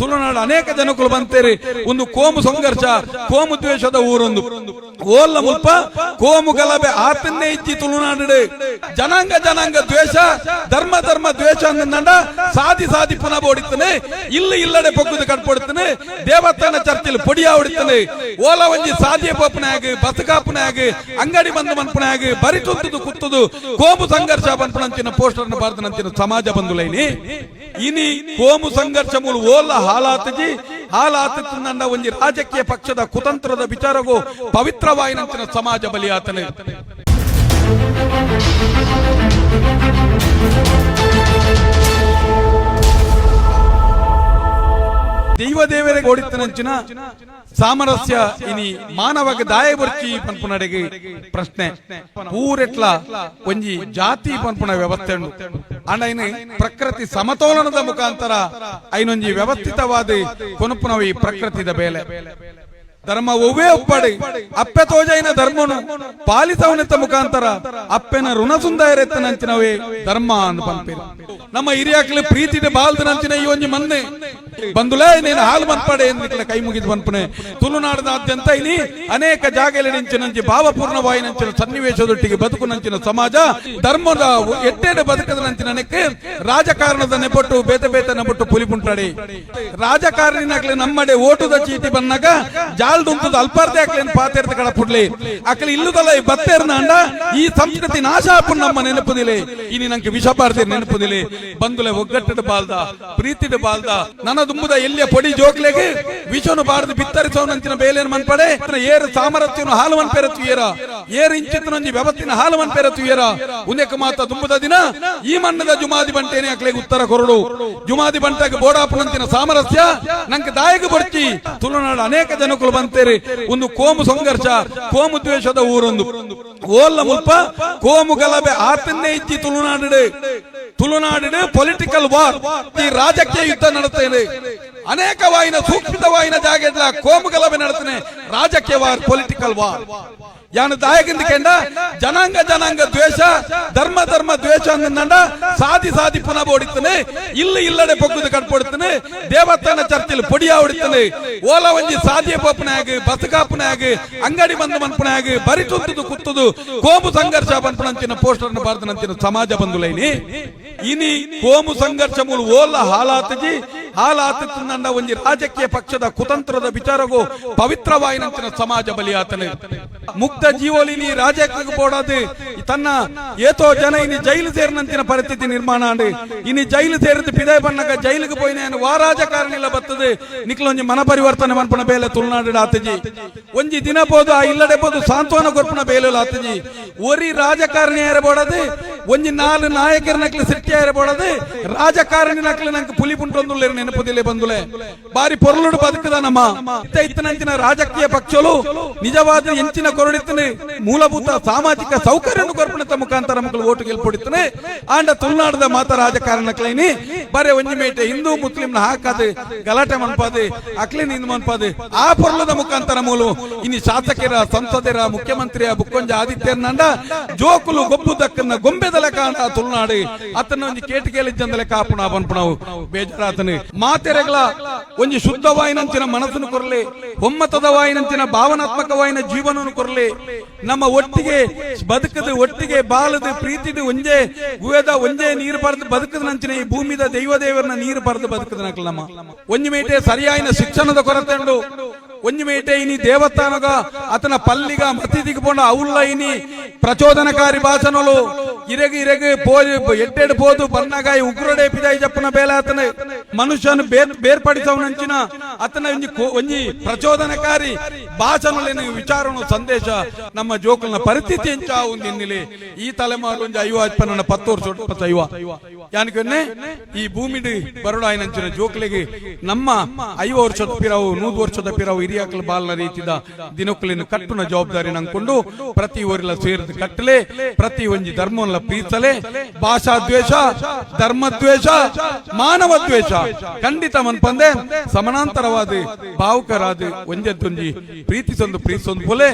Tulunadu ಅನೇಕ ಜನಕುಲು ಬಂತೇರಿ ಒಂದು ಕೋಮು ಸಂಘರ್ಷ, ಕೋಮು ದ್ವೇಷದ ಊರೊಂದು. ಓಲ್ಲ ಮುಲ್ಪ ಕೋಮು ಗಲಭೆ ಆತನ್ನೇ ಇಜ್ಜಿ. ತುಳುನಾಡು ಜನಾಂಗ ಜನಾಂಗ ದ್ವೇಷ, ಧರ್ಮ ಧರ್ಮ ದ್ವೇಷ ಅಂದ ಸಾದಿ ಸಾದಿ ಪುನಃ ಬೋಡಿತ್ತಾನೆ, ಇಲ್ಲ ಇಲ್ಲಡೆ ಪೊಕ್ಕುದು ಕಟ್ಪೊಡ್ತಾನೆ, ದೇವಸ್ಥಾನ ಚರ್ಚಿಲ್ ಪೊಡಿಯ ಹೊಡಿತಾನೆ. ಓಲ ಒಂಜಿ ಸಾದಿಯ ಪೋಪನಾಗ, ಬಸ್ ಕಾಪುನಾಗ, ಅಂಗಡಿ ಬಂದು ಮನ್ಪನಾಗ, ಬರಿ ತುತ್ತುದು ಕುತ್ತುದು ಕೋಮು ಸಂಘರ್ಷ ಪನ್ಪುನಂಚಿನ ಪೋಸ್ಟರ್ ಬಾರ್ದನಂಚಿನ ಸಮಾಜ ಬಂದುಲೈನಿ. ಇನಿ ಕೋಮು ಸಂಘರ್ಷ ಮೂಲು ಓಲ ಹಾಲಾತಜಿ. ಹಾಲಾತಂಡ ಒಂಜಿ ರಾಜಕೀಯ ಪಕ್ಷದ ಕುತಂತ್ರದ ವಿಚಾರಗೂ ಪವಿತ್ರವಾಯಿನಂಚಿನ ಸಮಾಜ ಬಲಿಯಾತನೆ. ದೈವ ದೇವರ ಓಡಿತ್ತನಂಚಿನ ಸಾಮರಸ್ಯ ಇನಿ ಮಾನವಗ ದಾಯ ಬರ್ಚಿ ಪನ್ಪುನಡೆಗೆ ಪ್ರಶ್ನೆ. ಪೂರೆಟ್ಲ ಒಂಜಿ ಜಾತಿ ಪನ್ಪುನ ವ್ಯವಸ್ಥೆ ಉಂಡು. ಅಂಡ ಇನಿ ಪ್ರಕೃತಿ ಸಮತೋಲನದ ಮುಖಾಂತರ ಐನೊಂಜಿ ವ್ಯವಸ್ಥಿತವಾದ ಕೊನುಪುನವು ಈ ಪ್ರಕೃತಿದ ಬೇಲೆ. ಧರ್ಮ ಒವ್ವೇ ಒಪ್ಪಡಿ, ಅಪ್ಪೆ ತೋಜೈನ ಧರ್ಮನು ಪಾಲಿಸವನಿತ್ತ ಮುಖಾಂತರ ಅಪ್ಪೆನ ಋಣ ಸುಂದರೆತ್ತನಂಚಿನವೇ ಧರ್ಮ ಅಂದ್ ಪನ್ಪೇರು ನಮ್ಮ ಹಿರಿಯಾಕ್ಲು. ಪ್ರೀತಿದ ಬಾಲ್ದನಂಚಿನ ಈ ಒಂಜಿ ಮನ್ನೆ ಬಂದುಲೇ ನೀನು ಹಾಲು ಮನ್ಪಡೆ ಎಂದು ಕೈ ಮುಗಿದು ಬನ್ಪುನೆ. ತುಳುನಾಡದಾದ್ಯಂತ ಇನಿ ಅನೇಕ ಜಾಗಲಿಂಚಿನಂಚಿ ಭಾವಪೂರ್ಣವಾಯಿನಂಚಿನ ಸನ್ನಿವೇಶದೊಟ್ಟಿಗೆ ಬದುಕುನಂಚಿನ ಸಮಾಜ ಧರ್ಮದ ಎಟ್ಟೆಡೆ ಬದುಕದನಂಚಿನ ನೆಕ್ಕೆ ರಾಜಕಾರಣದ ನೆಪೊಟ್ಟು ಬೇತೆ ಬೇತೆ ನೆಪೊಟ್ಟು ಪುಲಿಪುಂಟಾಡಿ. ರಾಜಕಾರಣಿನಕ್ಲೆ ನಮ್ಮಡೆ ಓಟುದ ಚೀಟಿ ಬನ್ನಾಗ ಜಾಲ್ದುಂತದ ಅಲ್ಪಾರ್ದೆ ಅಕ್ಲೇನ್ ಪಾತೆರ್ದ ಕಡ ಪುಡ್ಲಿ ಅಕ್ಲೆ ಇಲ್ಲದಲ್ಲ ಈ ಬತ್ತೇರ್ನ ಅಂಡ ಈ ಸಂಸ್ಕೃತಿ ನಾಶ ಆಪುನ್ ನಮ್ಮ ನೆನಪುದಿಲೆ. ಇನಿ ನಂಗೆ ವಿಷ ಬಾರ್ದೆ ನೆನಪುದಿಲೆ. ಬಂದುಲೆ, ಒಗ್ಗಟ್ಟದ ಬಾಲ್ದ, ಪ್ರೀತಿದ ಬಾಲ್ದ. ನನ್ನ ದುಂಬುದ ಎಲ್ಲಿಯ ಪೊಡಿ ಜೋಕ್ಲೆಗೆ ವಿಷನು ಬಾರ್ದು ಬಿತ್ತರಿಸೋನಂಚಿನ ಬೇಲೇನು ಮನ್ಪಡೆ. ಏರು ಸಾಮರಸ್ಯನು ಹಾಲು ಮನ್ಪೆರತು ಏರ ಏರು ಇಂಚಿತ್ತನೊಂಜಿ ವ್ಯವಸ್ಥಿನ ಹಾಲು ಮನ್ಪೆರತು ಏರ ಉಂದೆಕ್ ಮಾತ ದುಂಬುದ ದಿನ ಈ ಮಣ್ಣದ ಜುಮಾದಿ ಬಂಟೇನೆ ಅಕ್ಲೆಗೆ ಉತ್ತರ ಕೊರಡು. ಜುಮಾದಿ ಬಂಟಾಗ ಬೋಡಾಪುನಂಚಿನ ಸಾಮರಸ್ಯ ನಂಗೆ ದಾಯಕ ಬಡ್ಚಿ. ತುಳುನಾಡು ಅನೇಕ ಜನಕುಲು ಬಂತೇರಿ ಒಂದು ಕೋಮು ಸಂಘರ್ಷ, ಕೋಮು ದ್ವೇಷದ ಊರೊಂದು. ಓಲ್ಲ ಮುಲ್ಪ ಕೋಮು ಗಲಭೆ ಆತನ್ನೇ ಇಜ್ಜಿ. ತುಳುನಾಡು ತುಳುನಾಡು ಪೊಲಿಟಿಕಲ್ ವಾರ್, ಈ ರಾಜಕೀಯ ಯುದ್ಧ ನಡೆಸ್ತೇನೆ. ಅನೇಕ ವಾಯಿನ ಸೂಕ್ಷ್ಮಿತವಾಯಿನ ಜಾಗ ಕೋಮು ಗಲಭೆ ನಡೆಸ್ತೇನೆ. ರಾಜಕೀಯ war, political war. ಯಾನು ದಾಯಕಿಂದ ಕೆಂಡ, ಜನಾಂಗ ಜನಾಂಗ ದ್ವೇಷ, ಧರ್ಮ ಧರ್ಮ ದ್ವೇಷ ಅಂದ ಸಾದಿ ಸಾದಿ ಪುನಃ ಬೋಡಿತ್ತಾನೆ, ಇಲ್ಲ ಇಲ್ಲಡೆ ಪೊಕ್ಕುದು ಕಟ್ಪೊಡ್ತಾನೆ, ದೇವಸ್ಥಾನ ಚರ್ಚಿಲ್ ಪೊಡಿಯ ಹೊಡಿತಾನೆ. ಓಲ ಒಂಜಿ ಸಾದಿಯ ಪೋಪನಾಗ, ಬಸ್ ಕಾಪುನಾಗ, ಅಂಗಡಿ ಬಂದು ಮನ್ಪುನಾಗ, ಬರಿ ತುತ್ತುದು ಕುತ್ತುದು ಕೋಮು ಸಂಘರ್ಷ ಪನ್ಪುನಂಚಿನ ಪೋಸ್ಟರ್ ಬಾರ್ದನಂಚಿನ ಸಮಾಜ ಬಂದುಲೈನಿ. ಇನಿ ಕೋಮು ಸಂಘರ್ಷ ಮೂಲು ಓಲ ಹಾಲಾತಜಿ. ಹಾಲಾತಂಡ ಒಂಜಿ ರಾಜಕೀಯ ಪಕ್ಷದ ಕುತಂತ್ರದ ವಿಚಾರಗೂ ಪವಿತ್ರವಾಯಿನಂಚಿನ ಸಮಾಜ ಬಲಿಯಾತನೆ. ಮುಕ್ತ ಜೀವೋಲಿನಿ ರಾಜಕೀಯ ಬೋಡಾದು ತನ್ನ ಏತೋ ಜನ ಇನಿ ಜೈಲು ಸೇರಿನಂಚಿನ ಪರಿಸ್ಥಿತಿ ನಿರ್ಮಾಣ ಆಂಡ್. ಇನಿ ಜೈಲು ಸೇರಿದ ಪಿದಾಯ್ ಬನ್ನಗ ಜೈಲಿಗೆ ಪೋಯಿನ ವಾ ರಾಜಕಾರಣಿಲ ಬರ್ತದೆ. ನಿಕ್ಲೊಂಜಿ ಮನ ಪರಿವರ್ತನೆ ಮನ್ಪುನ ಬೇಲೆ ತುಳುನಾಡು ಆತಜಿ. ಒಂಜಿ ದಿನ ಪೋದು ಆ ಇಲ್ಲಡೆ ಪೋದು ಸಾಂತ್ವನ ಕೊರ್ಪುನ ಬೇಲೆ ಆತಜಿ. ಒರಿ ರಾಜಕಾರಣಿ ಬೋಡದು, ಒಂಜಿ ನಾಲ್ ನಾಯಕರ ನಕ್ಲು ಸಿಟ್ಟಿಯಾರ ಬೋಡದು, ರಾಜಕಾರಣಿ ನಕ್ಲು ನಂಗೆ ಪುಲಿ ಪುಂಟೊಂದುಲ್ಲೇರು ನೆನಪುದಿಲ್ಲ. ಬಂದುಲೆ, ಬಾರಿ ಪೊರ್ಲುಡು ಬದುಕದ ನಮ್ಮ ಇತ್ತನಂಚಿನ ರಾಜಕೀಯ ಪಕ್ಷಲು ನಿಜವಾದ ಎಂಚಿನ ಕೊರಡಿತ್ತನೆ? ಮೂಲಭೂತ ಸಾಮಾಜಿಕ ಸೌಕರ್ಯವನ್ನು ಕೊರ್ಪಣದ ಮುಖಾಂತರ ಮಕ್ಕಳು ಓಟು ಗೆಲ್ಪೊಡಿತ್ತನೆ. ಆಂಡ ತುಳುನಾಡದ ಮಾತ ರಾಜಕಾರಣ ಕ್ಲೈನಿ ಬರೆ ಒಂಜಿ ಮೇಟೆ ಹಿಂದೂ ಮುಸ್ಲಿಂನ ಹಾಕದು, ಗಲಾಟೆ ಮನ್ಪಾದು, ಅಕ್ಲಿನ ಹಿಂದ್ ಮನ್ಪಾದು, ಆ ಪೊರ್ಲದ ಮುಖಾಂತರ ಮೂಲು ಇನಿ ಶಾಸಕರ, ಸಂಸದರ, ಮುಖ್ಯಮಂತ್ರಿಯ ಬುಕ್ಕೊಂಜ ಆದಿತ್ಯರ್ನಂಡ ಜೋಕುಲು ಗೊಬ್ಬು ದಕ್ಕನ್ನ ಗೊಂಬೆದಲ ಕಾಂಡ ತುಳುನಾಡು ಅತನ ಒಂಜಿ ಕೇಟಿಕೇಲಿಜ್ಜಂದಲೆ ಕಾಪುಣ ಬನ್ಪುಣವು ಬೇಜಾರಾತನೆ. ಮಾತೆರೆಗಳ ಒಂಜಿ ಶುದ್ಧವಾಯಿನಂಚಿನ ಮನಸ್ಸನ್ನು ಕೊರಲಿ, ಒಮ್ಮತದ ವಾಯಿನಂಚಿನ ಭಾವನಾತ್ಮಕವಾಯಿನ ಜೀವನವನ್ನು ಕೊರಲಿ. ನಮ್ಮ ಒಟ್ಟಿಗೆ ಬದುಕದು, ಒಟ್ಟಿಗೆ ಬಾಲದು, ಪ್ರೀತಿದು, ಒಂಜೇ ಗುವೆದ ಒಂಜೇ ನೀರು ಪಡೆದು ಬದುಕದ ನಂಚಿನ ಈ ಭೂಮಿದ ದೈವ ದೇವರನ್ನ ನೀರು ಪಡೆದು ಬದುಕದ ನಕಲ್. ನಮ್ಮ ಒಂಜಿ ಮೇಟೆ ಸರಿಯಾಯಿನ ಶಿಕ್ಷಣದ ಕೊರತೆ ಉಂಡು. ಒಂಜಿ ಮೇಟೆ ಇನಿ ದೇವಸ್ಥಾನಗ ಆತನ ಪಲ್ಲಿಗ ಮಸೀದಿಗೆ ಪೋಂಡ ಅವ್ಲ ಇನಿ ಪ್ರಚೋದನಕಾರಿ ಭಾಷಣಲು ಇರೆಗ್ ಇರೆಗ್ ಪೋ ಎಟ್ಟೆಡ್ ಪೋದು ಬನ್ನಗಾಯಿ ಉಗ್ರಡೆ ಪಿದಾಯಿ ಜಪ್ಪನ ಬೇಲೆ ಆತನ ಮನುಷ್ಯನ ಬೇರ್ಪಡಿಸವನಂಚಿನ ಆತನ ಒಂಜಿ ಒಂಜಿ ಪ್ರಚೋದನಕಾರಿ ಭಾಷಣಲೇನ ವಿಚಾರನು ಸಂದೇಶ ನಮ್ಮ ಜೋಕುಲ್ನ ಪರಿಸ್ಥಿತಿ ಎಂಚ ಒಂದು ಇನ್ನಿಲಿ. ಈ ತಲೆಮಾರು ಒಂಜಿ ಐವ ಅಪ್ಪನ 10 ವರ್ಷ ಐವ ಯಾನಿಕೊನ್ನೆ ಈ ಭೂಮಿಡ್ ಬರಡಾಯಿನಂಚಿನ ಜೋಕ್ಲೆಗೆ ನಮ್ಮ 50 ವರ್ಷದ ಪಿರವು, 100 ವರ್ಷದ ಪಿರವು ಹಿರಿಯಾಕಲು ಬಾಲ್ನ ರೀತಿದ ದಿನಕ್ಕಲಿನ ಕಟ್ಟುನ ಜವಾಬ್ದಾರಿ ನಂಕೊಂಡು ಪ್ರತಿ ಊರಿಲ ಸೇರಿದ ಕಟ್ಟಲೆ, ಪ್ರತಿ ಒಂಜಿ ಧರ್ಮವನ್ನ ಪ್ರೀತಲೆ. ಭಾಷಾ ದ್ವೇಷ, ಧರ್ಮ ದ್ವೇಷ, ಮಾನವ ದ್ವೇಷ ಖಂಡಿತ ಮನ್ಪಂದೆ ಸಮಾನಾಂತರವಾದ ಭಾವುಕರಾದ ಒಂಜೆದ್ದೊಂಜಿ ಪ್ರೀತಿಸೊಂದು ಪ್ರೀತಿಸೊಂದು ಪೊಲೆ.